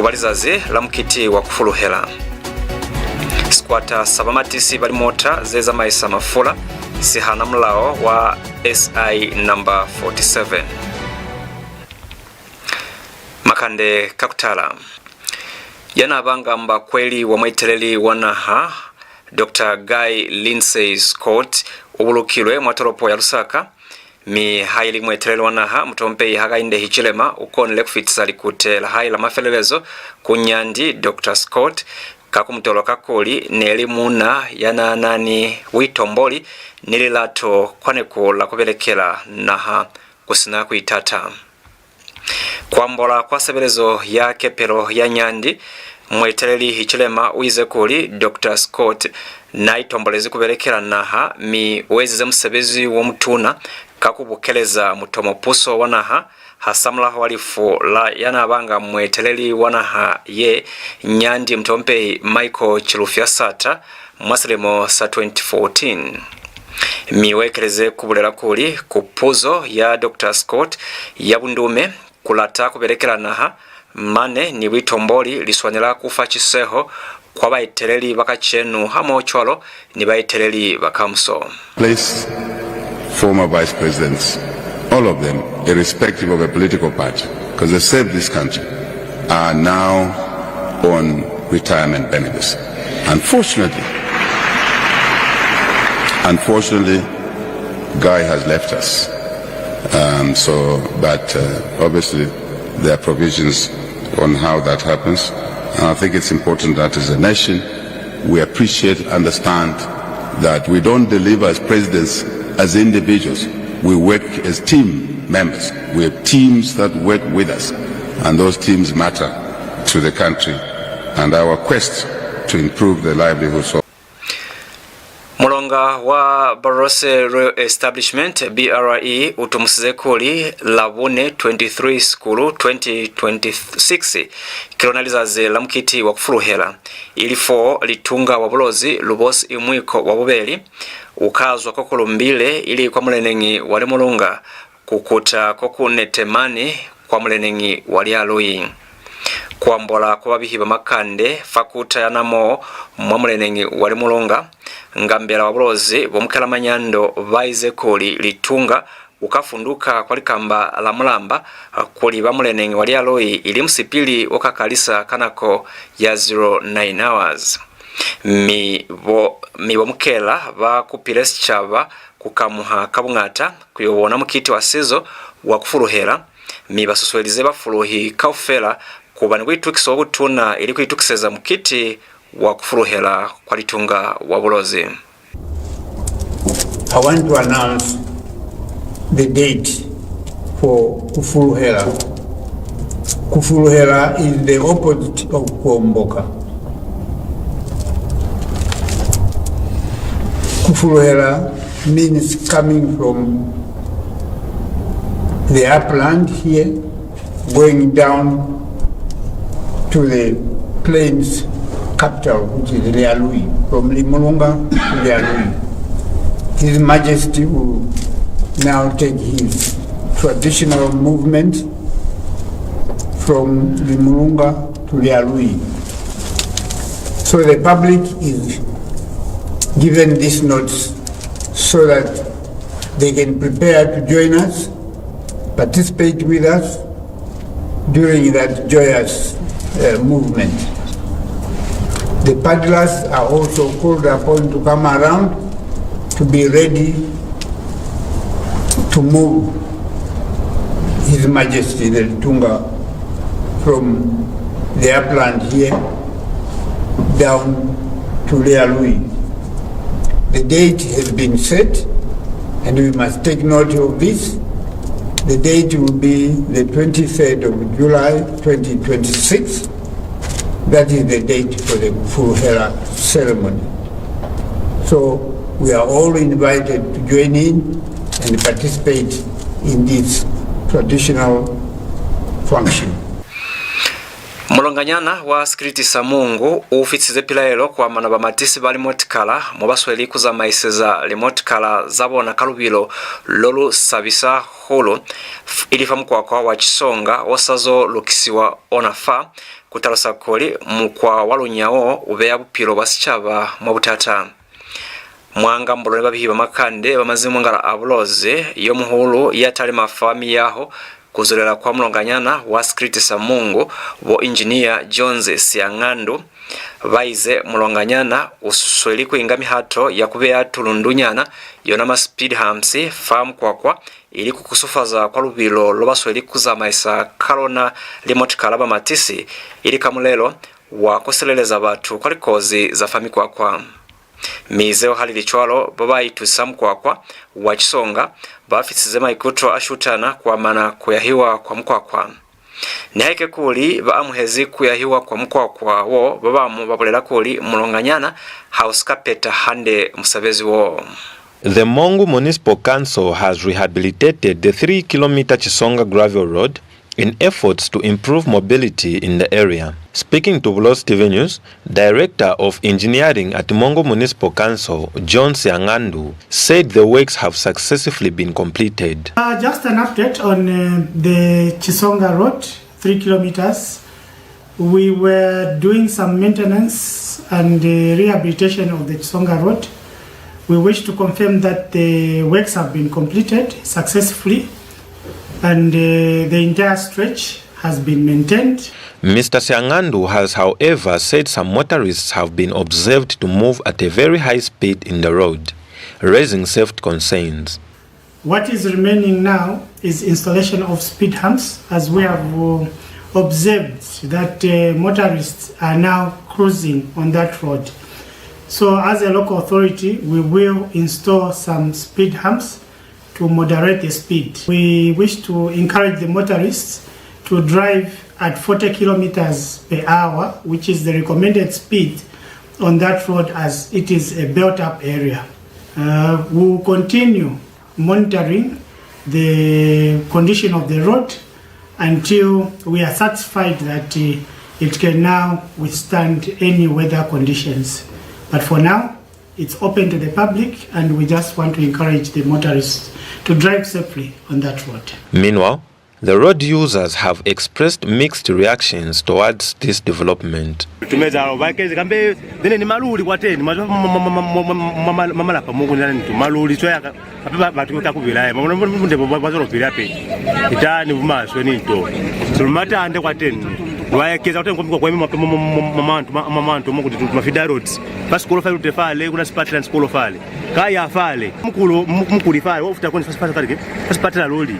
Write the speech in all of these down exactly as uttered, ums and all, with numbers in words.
kwa lizazi la mukiti wa ku fuluhela. Sikwata sa bamatisi ba limota ze zamaisa mafula si hana mulao wa S I number forty-seven. Makande ka ku tala. Ya n'a banga mbakweli wa mueteleli wa naha, Doctor Guy Lindsay Scott, u bulukilwe mwa tolopo ya Lusaka, mi haili mueteleli wa naha, mutompehi Hakainde Hichilema, u konile ku fitisa likute la hae la mafelelezo ku nyandi, Doctor Scott, ka ku mu toloka kuli ne li muuna ya n'a na ni buitomboli ni lilato kwa neku la ku belekela naha ku si na ku itata. Ku ambola kwa sebelezo ya kepelo ya nyandi, mueteleli Hichilema u ize kuli Doctor Scott n'a itombolezi ku belekela naha, mi u ezize musebezi wo mutuna ka ku bukeleza mutomo puso wa naha hasamulaho wa lifu la ya n'a banga mueteleli wa naha ye, nyandi mutompehi Michael Chilufya Sata, mwa silimo sa twenty fourteen. Mi u ekelize ku bulela kuli, kupuzo ya Doctor Scott ya bundume, ku lata ku belekela naha, mane ni buitomboli li swanela ku fa ciseho kwa baeteleli ba kacenu hamoho cwalo ni baeteleli ba kamuso. Place former vice presidents, all of them, irrespective of a political party, because they served this country, are now on retirement benefits. Unfortunately, unfortunately, Guy has left us. Um, so, but, uh, obviously, there are provisions on how that happens. And I think it's important that as a nation, we appreciate, understand that we don't deliver as presidents, as individuals. We work as team members. We have teams that work with us, and those teams matter to the country and our quest to improve the livelihoods of Mulonga wa Barotse Royal Establishment, B R E, u tumusize kuli Labune twenty-three Sikulu twenty twenty-six ki lona lizazi la mukiti wa ku fuluhela, ili fo Litunga wa Bulozi Lubosi Imwiko wa bubeli u ka zwa kwa Kulumbile, ili kwa muleneñi wa Limulunga, ku kuta ko ku netemani kwa muleneñi wa Lialui. Ku ambola kwa babihi ba makande fa kuta ya Namoo mwa muleneñi wa Limulunga, Ngambela wa Bulozi bo Mukelamanyando ba ize kuli Litunga u ka funduka kwa likamba la Mulamba kuli ba muleneñi wa Lialui, ili musipili o ka kalisa ka nako ya zero nine hours. Mi bo, mi bo Mukela ba kupile sicaba ku kamuha ka buñata ku yo bona mukiti wa sizo wa ku fuluhela, mi ba susuelize bafuluhi kaufela ku ba ni buitukiso bo butuna ili ku itukiseza mukiti wa ku fuluhela kwa Litunga wa Bulozi. I want to announce the date for ku fuluhela. Ku fuluhela is the opposite of kuomboka. Ku fuluhela means coming from the upland here, going down to the plains capital, which is Lialui, from Limulunga to Lialui. His Majesty will now take his traditional movement from Limulunga to Lialui. So the public is given this notice so that they can prepare to join us, participate with us during that joyous, uh, movement. The paddlers are also called upon to come around to be ready to move His Majesty the Litunga from the upland here down to Lialui. The date has been set, and we must take note of this. The date will be the twenty-third of July twenty twenty-six. That is the date for the Fuluhela ceremony. So we are all invited to join in and participate in this traditional function. Mulonganyana wa sikiliti sa Mungu u fitisize pilaelo ku amana bamatisi ba limotikala mo ba sweli ku zamaiseza limotikala za bona ka lubilo lo lu sabisa hahulu, f-, ili fa mukwakwa wa Chisonga o sa zo lukisiwa ona fa ku talusa kuli mukwa wa lunya wo u beya bupilo bwa sicaba mwa butata. Mwa ngambolo ni babihi ba makande ba mazimumwangala a Bulozi, yo muhulu ya talima fa miyaho ku zwelela kwa mulonganyana wa sikiliti sa Mungu, bo Engineer Jones Siangandu, ba ize mulonganyana u sweli ku inga mihato ya ku beya tulundunyana, yona ma speed humps, fa mukwakwa, ili ku kusufaza kwa lubilo lo ba sweli ku zamaisa ka lona limotikala ba matisi, ili ka mulelo wa ku sileleza batu kwa likozi za fa mikwakwa. Mi zeo ha li li cwalo, ba ba itusisa mukwakwa wa Chisonga ba fitisize maikuto a shutana ku amana ku yahiwa kwa mukwakwa. Nihaike kuli ba amuhezi ku yahiwa kwa mukwakwa wo, ba bañwi ba bulela kuli mulonganyana ha u si ka peta hande musebezi wo. The Mongu Municipal Council has rehabilitated the three kilometer Chisonga gravel road in efforts to improve mobility in the area. Speaking to Bulozi T V News, Director of Engineering at Mongu Municipal Council, John Siangandu, said the works have successfully been completed. Uh, just an update on, uh, the Chisonga Road, three kilometers. We were doing some maintenance and, uh, rehabilitation of the Chisonga Road. We wish to confirm that the works have been completed successfully and, uh, the entire stretch has been maintained. Mister Siangandu has, however, said some motorists have been observed to move at a very high speed in the road, raising safety concerns. What is remaining now is installation of speed humps, as we have, uh, observed that, uh, motorists are now cruising on that road. So, as a local authority, we will install some speed humps to moderate the speed. We wish to encourage the motorists to drive at forty kilometers per hour, which is the recommended speed on that road, as it is a built-up area. Uh, we will continue monitoring the condition of the road until we are satisfied that, uh, it can now withstand any weather conditions. But for now, it's open to the public, and we just want to encourage the motorists to drive safely on that road. Meanwhile, the road users have expressed mixed reactions towards this development. Tumeza alo ba kezi kambe zene ni maluli kwateni, ma, ma, ma, ma, ma, ma, ma, ma, ma, malapa mo ku na ni tu, maluli cwale ka, kape ba, batu ka ku bilaye, ma, ma, ma, ma, ma, ba zolo bila pe. Itani bumaswe ni to. Sulu matande kwateni. Lwa ekeza kwateni kwa, kwa, kwa, ma, ma, ma, ma, ma, mantu, ma, ma, mantu mo kuti tu, ma feeder roads. Fa sikolo fa lute fale, ku na sipatela ni sikolo fale. Ka ya fale. Mukulu, mu-, mukuli fale, wa futa koni fa sipatela fale ke? Fa sipatela luli.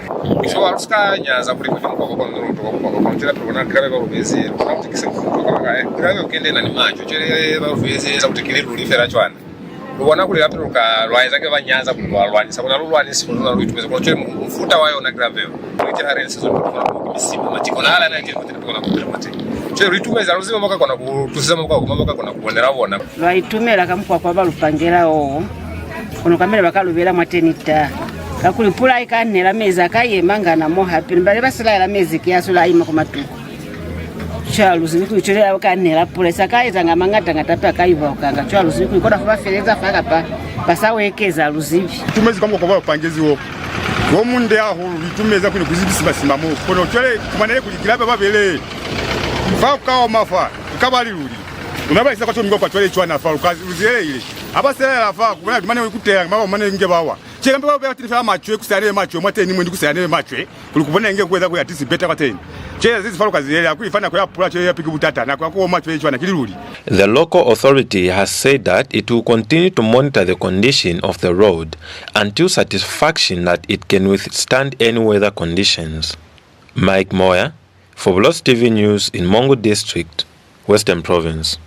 So, ha lu si ka nyaza kuli kuti mukwakwa kono lu toka mukwakwa kono, cwale pili bona gravel ba lubezi, lu kona kuti ki se mukwakwa kono ka, eh, gravel kende na ni maco, cwale ba lubezi za kuti ki liluli fela cwana. Lu bona kuli hape lu ka lwa eza ke ba nyaza kuli lwa lwanisa, kona lu lwanisi, kona lu itumezi, kono cwale mu-, mufuta wa yona gravel, lu ite ha re nsizo, lu kona ku misima, matiko na ala na ite, kote na kona ku pila mate. Cwale lu itumezi, ha lu ziba mo ka kona ku tusisa mo ka kuma, mo ka kona ku bonela bona. Lwa itumela ka mukwakwa ba lu pangela wo, kono kamele ba ka lu bela mwateni ta. Kakuli pula i ka nela, mezi a ka yema ngana mo hape, ni bale ba silaela mezi ki a sula a ima kwa matuku. Cwale lu zibi kuli cwale ha u ka nela pula, i sa ka ezanga mañata-ñata pe a ka ibaukanga. Cwale lu zibi kuli kona fa ba feleza fa kapa ba sa u ekeza, lu zibi. Lu itumezi ka mukwakwa ba lu pangezi wo. Wo munde hahulu, lu itumeza kuli ku zibi sima-sima mo. Kono cwale, fumanele kuli ki lapa ba bele. Fa ku ka oma fa, ku ka ba liluli. Luna ba isa kwa tomi kwa cwale cwana fa, lu ka lu ziyelehile. Ha ba selela fa, ku bona mane ku tela, mane inge ba wa. Cwale kambe ba beya teni fela macwe, ku sa ne macwe, mwateni mwendi ku sa ne macwe. Kuli ku bona inge ku eza kuli at least better kwateni. Cwale zizi fa lu ka ziyelela, kuli fa nako ya pula cwale ya piki butata, nako ya ku oma cwale cwana ki liluli. The local authority has said that it will continue to monitor the condition of the road until satisfaction that it can withstand any weather conditions. Mike Moya, for Bulozi T V News in Mongu District, Western Province.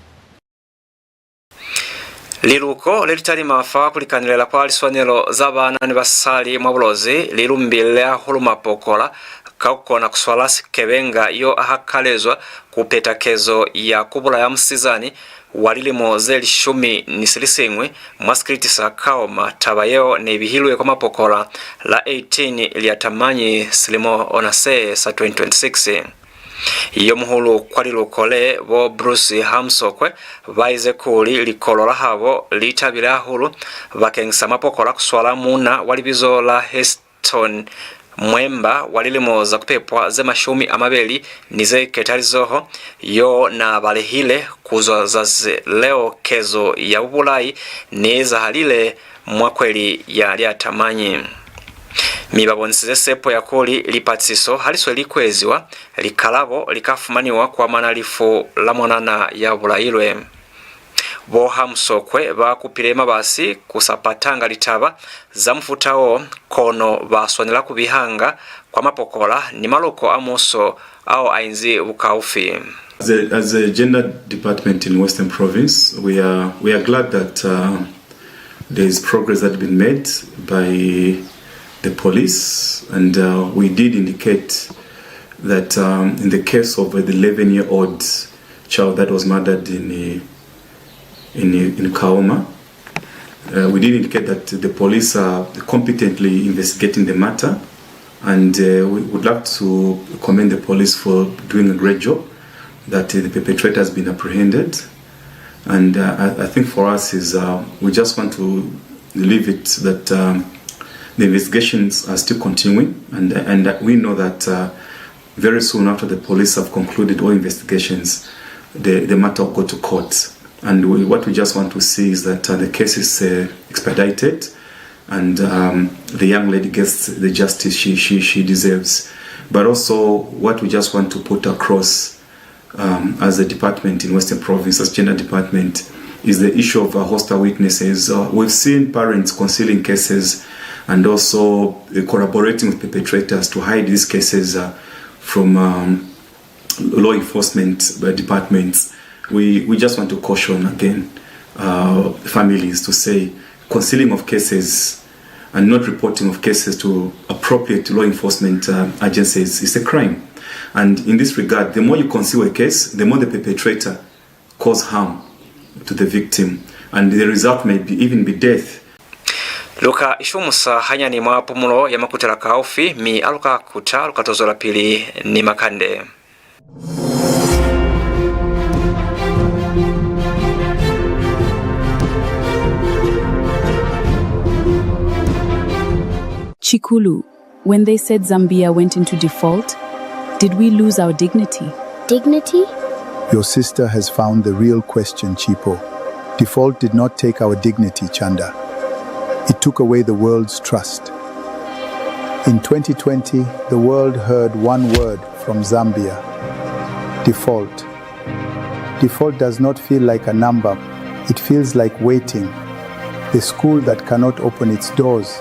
Liluko le li talima fa ku likanelela kwa liswanelo za baana ni basali mwa Bulozi li lumbile hahulu mapokola ka ku kona ku swala sikebenga yo a hakalezwa ku peta kezo ya ku bulaya musizani wa lilimo ze lishumi ni silisiñwi mwa sikiliti sa Kaoma. Taba yeo ne i bihilwe kwa mapokola la eighteen Liatamanyi silimo ona se sa twenty twenty-six. Yo muhulu kwa liluko le, bo Bruce Hamsokwe, ba ize kuli likolo la habo li tabile hahulu bakeñisa mapokola ku swala muuna wa libizo la Heston Mwemba wa lilimo za ku pepwa ze mashumi a mabeli ni ze ketalizoho, yo n'a balehile ku zwa zazi leo kezo ya bubulai ne i ezahalile mwa kweli ya Liatamanyi. Mi ba bonisize sepo ya kuli lipatisiso ha li sweli ku eziwa, likalabo li ka fumaniwa ku amana lifu la mwanana ya bulailwe. Bo Hamusokwe ba kupile mabasi ku sa patanga litaba za mufuta wo, kono ba swanela ku bihanga kwa mapokola ni maloko a muuso ao a inzi bukaufi. As a, as a gender department in Western Province, we are, we are glad that, uh, there is progress that has been made by the police, and, uh, we did indicate that, um, in the case of the eleven-year-old child that was murdered in, in, in Kaoma, uh, we did indicate that the police are competently investigating the matter, and, uh, we would like to commend the police for doing a great job, that, uh, the perpetrator has been apprehended. And, uh, I, I think for us is, uh, we just want to leave it that, um, the investigations are still continuing, and, and we know that, uh, very soon after the police have concluded all investigations, the, the matter will go to court. And we, what we just want to see is that, uh, the case is, uh, expedited, and, um, the young lady gets the justice she, she, she deserves. But also, what we just want to put across, um, as a department in Western Province, as gender department, is the issue of, uh, hostile witnesses. Uh, we've seen parents concealing cases and also, uh, collaborating with perpetrators to hide these cases, uh, from, um, law enforcement, uh, departments. We, we just want to caution again, uh, families to say concealing of cases and not reporting of cases to appropriate law enforcement, uh, agencies is a crime. And in this regard, the more you conceal a case, the more the perpetrator cause harm to the victim, and the result may be, even be death. Lu ka ishumusa hanyani mwa pumulo ya makutela kaufi, mi a lu ka kuta, lu ka to zwelapili ni makande. Chikulu, when they said Zambia went into default, did we lose our dignity? Dignity? Your sister has found the real question, Chipo. Default did not take our dignity, Chanda. It took away the world's trust. In twenty twenty, the world heard one word from Zambia: default. Default does not feel like a number, it feels like waiting. The school that cannot open its doors.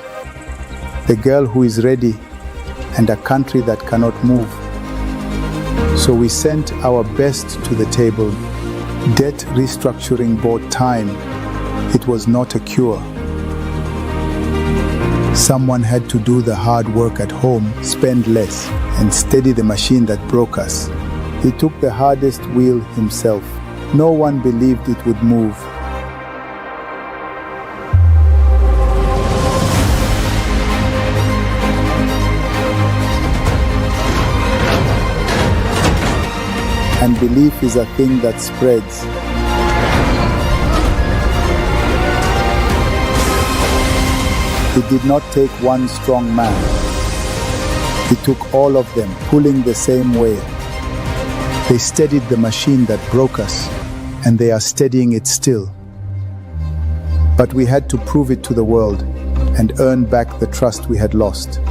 The girl who is ready and a country that cannot move. So we sent our best to the table. Debt restructuring bought time. It was not a cure. Someone had to do the hard work at home, spend less, and steady the machine that broke us. He took the hardest wheel himself. No one believed it would move. And belief is a thing that spreads. It did not take one strong man. It took all of them pulling the same way. They steadied the machine that broke us, and they are steadying it still. But we had to prove it to the world and earn back the trust we had lost.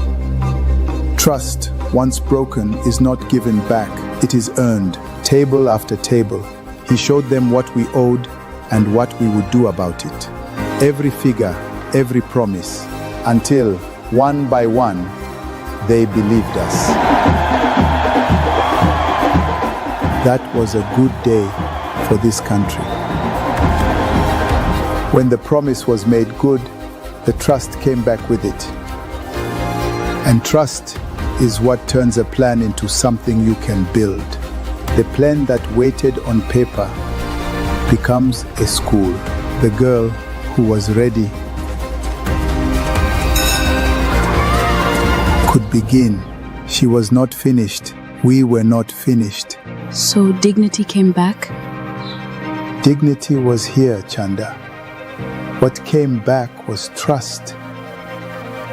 Trust, once broken, is not given back, it is earned, table after table. He showed them what we owed and what we would do about it. Every figure, every promise, until, one by one, they believed us. That was a good day for this country. When the promise was made good, the trust came back with it. And trust is what turns a plan into something you can build. The plan that waited on paper becomes a school. The girl who was ready could begin. She was not finished. We were not finished. So dignity came back? Dignity was here, Chanda. What came back was trust.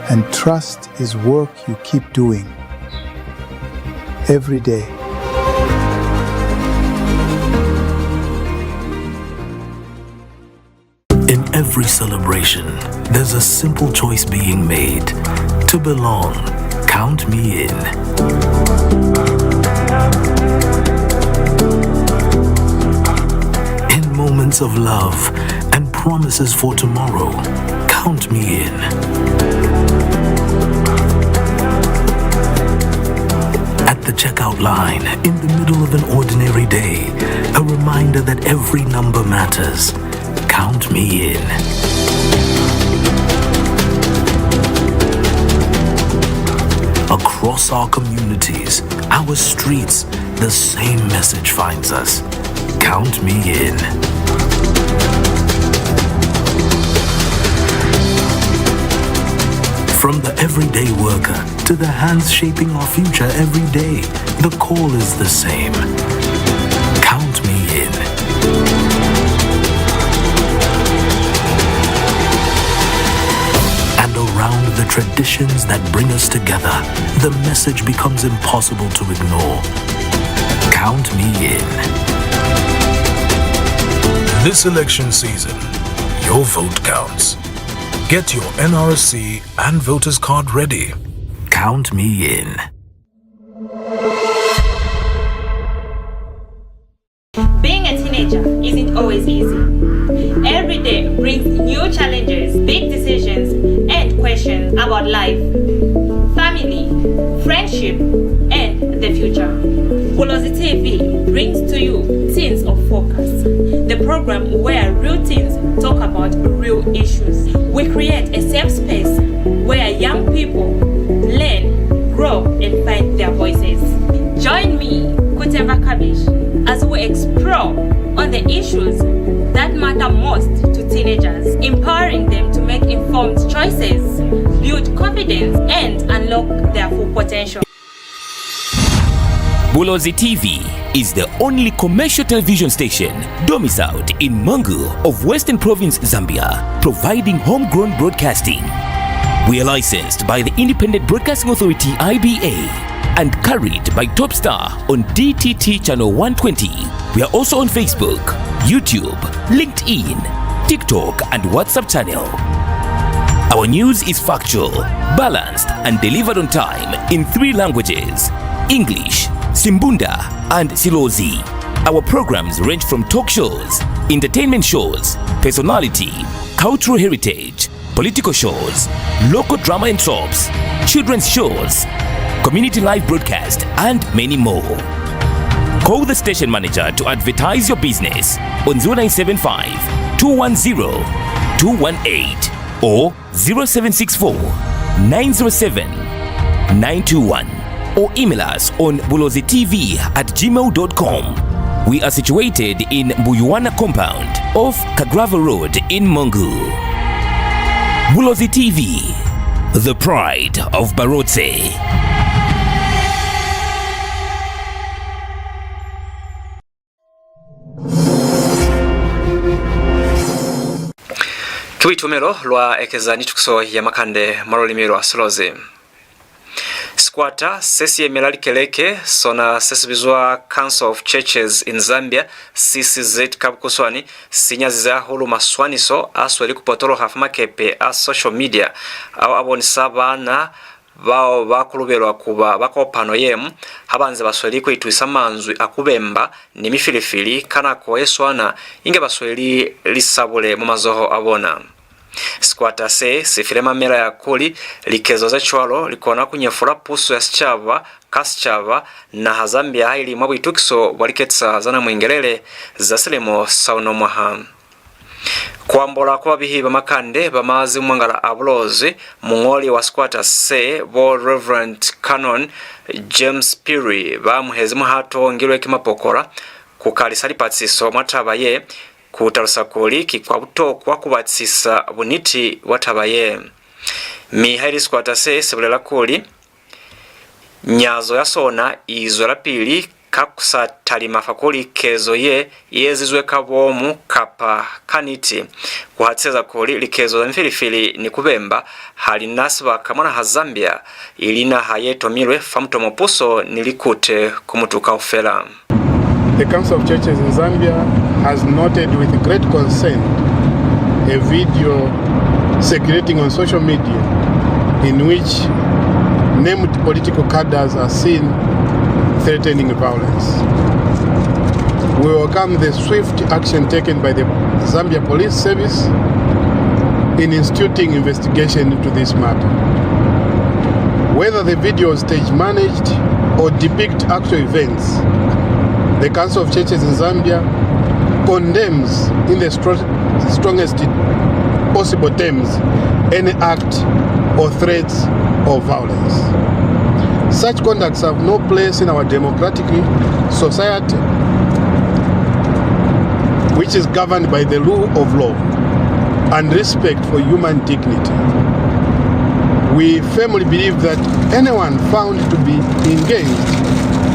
And trust is work you keep doing every day. In every celebration, there's a simple choice being made to belong. Count me in. In moments of love and promises for tomorrow, count me in. At the checkout line, in the middle of an ordinary day, a reminder that every number matters. Count me in. Across our communities, our streets, the same message finds us. Count me in. From the everyday worker to the hands shaping our future every day, the call is the same. Count me in. And around the traditions that bring us together, the message becomes impossible to ignore. Count me in. This election season, your vote counts. Get your N R C and voter's card ready. Count me in. Being a teenager isn't always easy. Every day brings new challenges, big decisions, and questions about life, family, friendship, and the future. Bulozi T V brings to you Teens of Focus, the program where real teens talk about real issues. We create a safe space where young people learn, grow, and find their voices. Join me, Kutemba Kabish, as we explore on the issues that matter most to teenagers, empowering them to make informed choices, build confidence, and unlock their full potential. Bulozi T V is the only commercial television station domiciled in Mongu of Western Province, Zambia, providing homegrown broadcasting. We are licensed by the Independent Broadcasting Authority, I B A, and carried by Top Star on D T T channel one twenty. We are also on Facebook, YouTube, LinkedIn, TikTok, and WhatsApp channel. Our news is factual, balanced, and delivered on time in three languages: English, Simbunda, and Silozi. Our programs range from talk shows, entertainment shows, personality, cultural heritage, political shows, local drama and soaps, children's shows, community live broadcast, and many more. Call the station manager to advertise your business on zero nine seven five, two one zero, two one eight or zero seven six four, nine zero seven, nine two one, or email us on bulozi T V at gmail dot com. We are situated in Mbuyuwana compound off Kagrava Road in Mongu. Bulozi T V, the pride of Barotse. Ki buitumelo lwa ekeza ni tukiso ya makande mwa lulimi lwa Silozi. Sikwata se si yemela likeleke, sona se si bizwa Council of Churches in Zambia, C C Z ka bukuswani, si nyazize hahulu maswaniso a sweli ku potoloha fa makepe a social media, ao a bonisa baana bao ba kulubelwa ku ba ba kopano ye, ha ba nze ba sweli ku itusisa manzwi a ku bemba ni mifilifili ka nako ye swana, inge ba sweli lisabule mwa mazoho a bona. Sikwata se si file mamela ya kuli likezo ze cwalo li kona ku nyefula puso ya sicaba ka sicaba, naha Zambia ha ili mwa buitukiso bwa liketisa za namwingelele za silimo sa uno mwaha. Ku ambola kwa babihi ba makande ba mazimumwangala a Bulozi, muñoli wa sikwata se, bo Reverend Canon James Phiri, ba amuhezi muhato o ngilwe ki mapokola ku kalisa lipatisiso mwa taba ye, ku talusa kuli ki kwa butokwa ku batisisa buniti bwa taba ye. Mi haili sikwata se si bulela kuli nyazo ya sona i zwelapili ka ku sa talima fa kuli kezo ye i ezizwe ka bomu kapa ka niti, ku hatiseza kuli likezo za mifilifili ni ku bemba ha li na sibaka mwa naha Zambia, ili naha ye tomilwe fa mutomo puso ni likute ku mutu kaufela. The Council of Churches in Zambia has noted with great concern a video circulating on social media in which named political cadres are seen threatening violence. We welcome the swift action taken by the Zambia Police Service in instituting investigation into this matter. Whether the video was stage managed or depict actual events, the Council of Churches in Zambia condemns in the stro- strongest possible terms any act or threats of violence. Such conducts have no place in our democratic society, which is governed by the rule of law and respect for human dignity. We firmly believe that anyone found to be engaged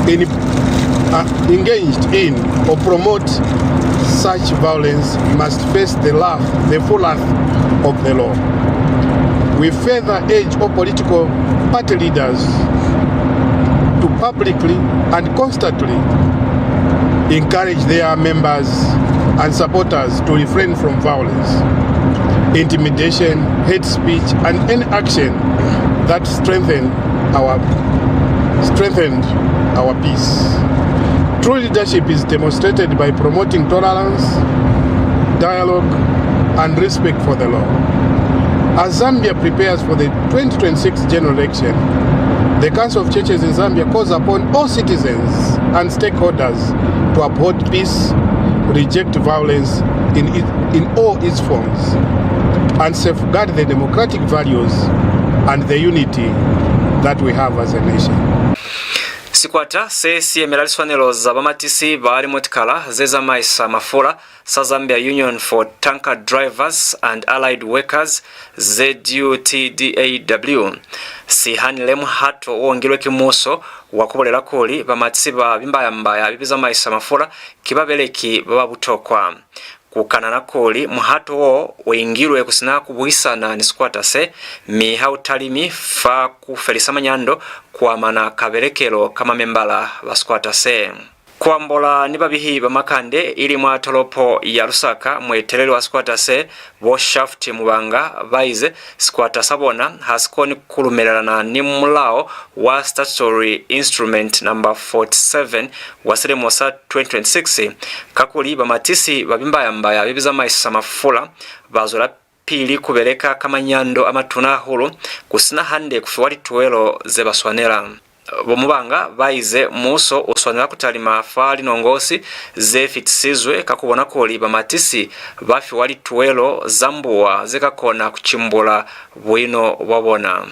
in, uh, engaged in or promote such violence must face the wrath, the full wrath of the law. We further urge all political party leaders to publicly and constantly encourage their members and supporters to refrain from violence, intimidation, hate speech, and any action that strengthen our strengthen our peace. True leadership is demonstrated by promoting tolerance, dialogue, and respect for the law. As Zambia prepares for the twenty twenty-six general election, the Council of Churches in Zambia calls upon all citizens and stakeholders to uphold peace, reject violence in, it, in all its forms, and safeguard the democratic values and the unity that we have as a nation. Sikwata se si yemela liswanelo za bamatisi ba limotikala ze zamaisa mafula sa Zambia Union for Tanker Drivers and Allied Workers, Z U T D A W, si hanile muhato o ngilwe ki muuso wa ku bulela kuli bamatisi ba bimbayambaya bi zamaisa mafula ki babeleki ba ba butokwa. Ku kanana kuli muhato wo u ingilwe ku sina ku buhisana ni sikwata se, mi ha u talimi fa ku felisa manyando ku amana ka belekelo ka mamembala ba sikwata se. Ku ambola ni babihi ba makande ili mwa tolopo ya Lusaka, mueteleli wa sikwata se, bo Shaft Mubanga, ba ize sikwata sa bona ha si koni ku lumelelana ni mulao wa Statutory Instrument number forty-seven wa silimo sa twenty twenty-six, kakuli bamatisi ba bimbayambaya be bi zamaisa mafula ba zwela pili ku beleka ka manyando a matuna hahulu ku sina hande ku fiwa lituwelo ze ba swanela. Bo Mubanga ba ize muuso u swanela ku talima fa linongosi ze fitisizwe ka ku bona kuli bamatisi ba fiwa lituwelo za mbuwa ze ka kona ku cimbula buino bwa bona.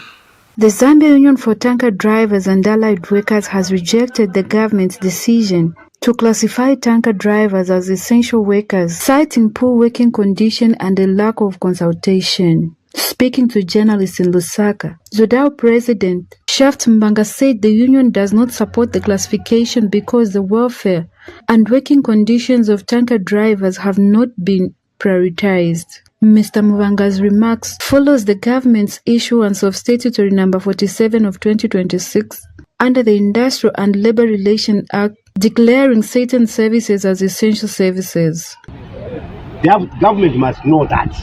The Zambia Union for Tanker Drivers and Allied Workers has rejected the government's decision to classify tanker drivers as essential workers, citing poor working condition and a lack of consultation. Speaking to journalists in Lusaka, ZUDAW President Shaft Mubanga said the union does not support the classification because the welfare and working conditions of tanker drivers have not been prioritized. Mister Mubanga's remarks follows the government's issuance of statutory number forty-seven of twenty twenty-six under the Industrial and Labor Relation Act, declaring certain services as essential services. The gov-, government must know that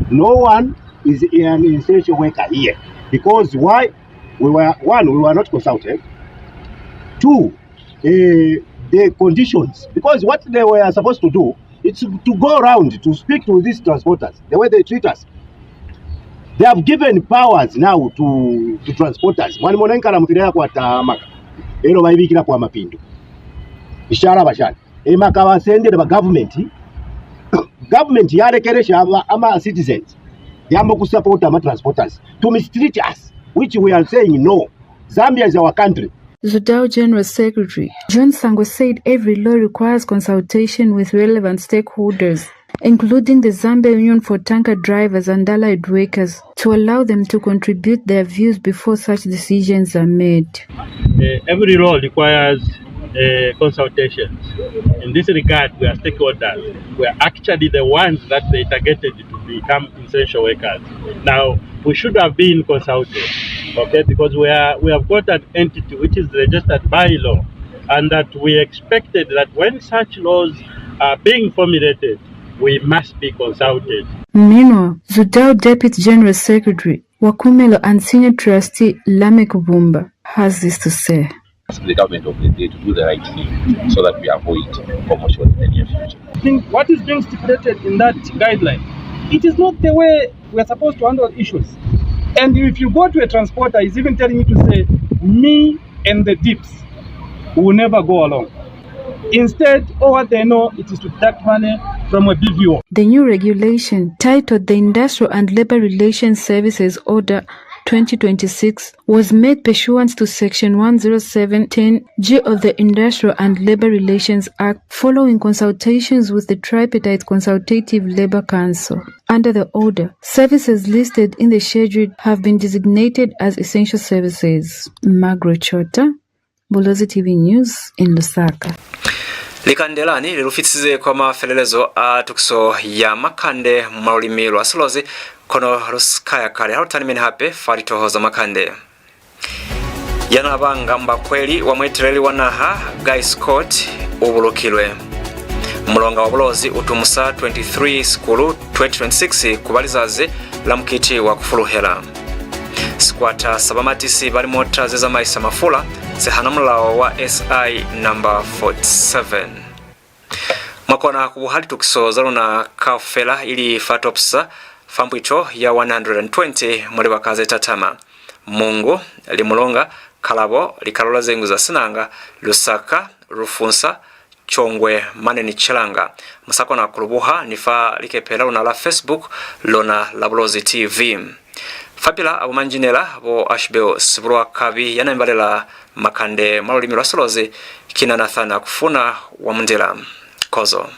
no one is an essential worker here. Because why? We were, one, we were not consulted. Two, eh, the conditions. Because what they were supposed to do, it's to go around to speak to these transporters, the way they treat us. They have given powers now to, to transporters. Mwanimona inkala mutila ya kwata maka, elo baibikila kwa mapindo. Ishala bashali. E maka basendele ba government. Government yalekelesha ama, ama citizens. Yamba ku support ama transporters to mistreat us, which we are saying no. Zambia is our country. ZUDAW General Secretary John Sango said every law requires consultation with relevant stakeholders, including the Zambia Union for Tanker Drivers and Allied Workers, to allow them to contribute their views before such decisions are made. Eh, every law requires uh, consultations. In this regard, we are stakeholders. We are actually the ones that they targeted to become essential workers. Now, we should have been consulted, okay, because we are, we have got an entity which is registered by law, and that we expected that when such laws are being formulated, we must be consulted. Meanwhile, Zudao Deputy General Secretary wa Kumelo and Senior Trustee Lameck Bumba has this to say. Ask the government of the day to do the right thing so that we avoid commotion in the near future. I think what is being stipulated in that guideline, it is not the way we are supposed to handle issues. And if you go to a transporter, he's even telling you to say, "Me and the dips will never go along." Instead, all what they know, it is to deduct money from a B V O. The new regulation, titled the Industrial and Labor Relations Services Order twenty twenty-six, was made pursuant to Section one zero seven ten G of the Industrial and Labor Relations Act, following consultations with the Tripartite Consultative Labor Council. Under the order, services listed in the schedule have been designated as essential services. Margaret Chota, Bulozi T V News in Lusaka. Likande lani li lu fitisize kwa mafelelezo a tukiso ya makande mwa lulimi lwa Silozi, kono lu si ka ya kale. Ha lu talimeni hape fa litoho za makande. Ya n'a banga mbakweli wa mueteleli wa naha, Guy Scott, u bulukilwe. Mulonga wa Bulozi u tumusa twenty-three Sikulu twenty twenty-six ku ba lizazi la mukiti wa ku fuluhela. Sikwata sa bamatisi ba limota ze zamaisa mafula si hana mulao wa S I number forty-seven. Mwa kona ku buha litukiso za luna kaufela ili fa TopStar, fa mpwito ya one hundred and twenty mwa libaka ze tatama: Mongu, Limulunga, Kalabo, likalolo ze ñwi za Senanga, Lusaka, Lufunsa, Chongwe mane ni Chilanga. Mu sa kona ku lu buha ni fa likepe la luna la Facebook, lona la Bulozi T V. Fapil'a bumanjinela, bo Ashbel Sibulwakabi ya n'a mi balela makande mwa lulimi lwa Silozi, ki na Nathan Akufuna wa Mundila. Kozo.